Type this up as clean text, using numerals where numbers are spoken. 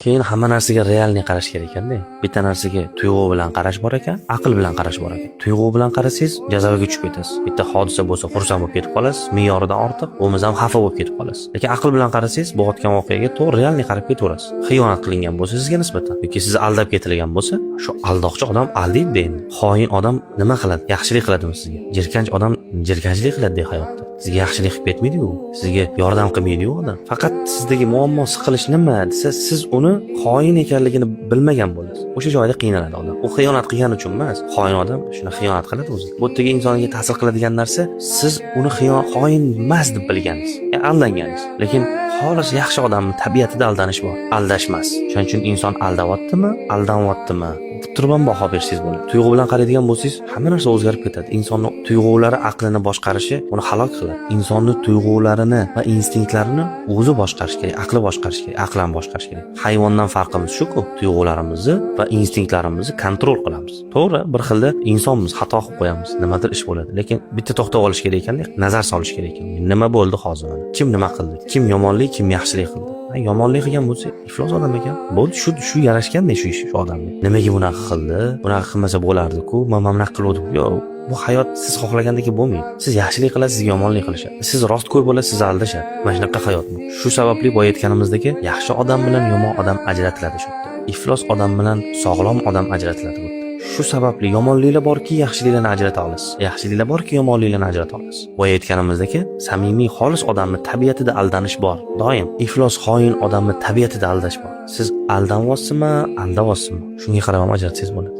Keyin hamma narsaga реальный qarash kerak ekanda. Bitta narsaga tuyg'u bilan qarash bor ekan, aql bilan qarash bor ekan. Tuyg'u bilan qarasangiz, jazavaga tushib ketasiz. Bitta hodisa bo'lsa, xursand bo'lib ketib qolasiz, me'yoridan ortiq, bo'lmasa ham xafa bo'lib ketib qolasiz. Lekin aql bilan qarasangiz, bo'layotgan voqeaga to'g'ri, реальный qarab ketaverasiz. Xiyonat qilingan bo'lsa sizga nisbatan yoki sizni aldab ketilgan bo'lsa, shu aldoqchi odam aldaydi endi. Xoin odam nima qiladi? Yaxshilik qiladimi sizga? Jirkanch odam jirkanchlik qiladi hayotda. Sizga yaxshilik qilib ketmaydi-ku. Sizga yordam qilmaydi-yu odam. Faqat sizdagi muammo, siqilish nima desa, siz uni xoin ekanligini bilmagan bo'lasiz. O'sha joyda qiynaladi odam. U xiyonat qilgani uchun emas. Xoin odam shuni xiyonat qiladi o'zi. Bu yerdagi insonga ta'sir qiladigan narsa, siz uni xoin emas deb bilganingiz, ya'ni aldanganingiz. Lekin xolis yaxshi odamni tabiatida aldanish bor. Aldashmas. Shuning uchun inson aldayaptimi, aldanyaptimi deb turib ham baho bersangiz bo'ladi. Tuyg'u bilan qaraydigan bo'lsangiz, hamma narsa o'zgarib ketadi. Insonni tuyg'ulari aqlini boshqarishi uni halok qiladi. Insonni tuyg'ularini va instinktlarini o'zi boshqarish kerak, aqli boshqarish kerak, aqlan boshqarish kerak. Hayvondan farqimiz shu-ku, tuyg'ularimizni va instinktlarimizni контроль qilamiz. To'g'ri, bir xilda insonmiz, xato qilib qo'yamiz, nimadir ish bo'ladi. Lekin bitta to'xtab olish kerak ekanda, nazar solish kerak ekan. Nima bo'ldi hozir mana? Kim nima qildi? Kim yomonlik, kim yaxshilik qildi? Ha, yomonlik qilgan bo'lsa, iflos odam ekan. Bo'ldi, shu yarashganda shu ish shu odamga. Nimaga bunaqa qildi? Bunaqa qilmasa bo'lardi-ku. Men mana bunaqa qiluvdim. Yo'q, bu hayot siz xohlagandek bo'lmaydi. Siz yaxshilik qilasiz, sizga yomonlik qilishadi. Siz rostgo'y bo'lasiz, sizni aldashadi. Mana shunaqa hayot bu. Shu sababli boya aytganimizdek, yaxshi odam bilan yomon odam ajratiladi shu yerda. Iflos odam bilan sog'lom odam ajratiladi bu yerda. Shu sababli yomonliklar borki, yaxshiliklarni ajrata olasiz. Yaxshiliklar borki, yomonliklarni ajrata olasiz. Boya aytganimizdek, samimiy, xolis odamni tabiatida aldanish bor. Doim iflos, xoin odamni tabiatida aldash bor. Siz aldanyapsizmi, aldayapsizmi? Shunga qarab ham ajratsangiz bo'ladi.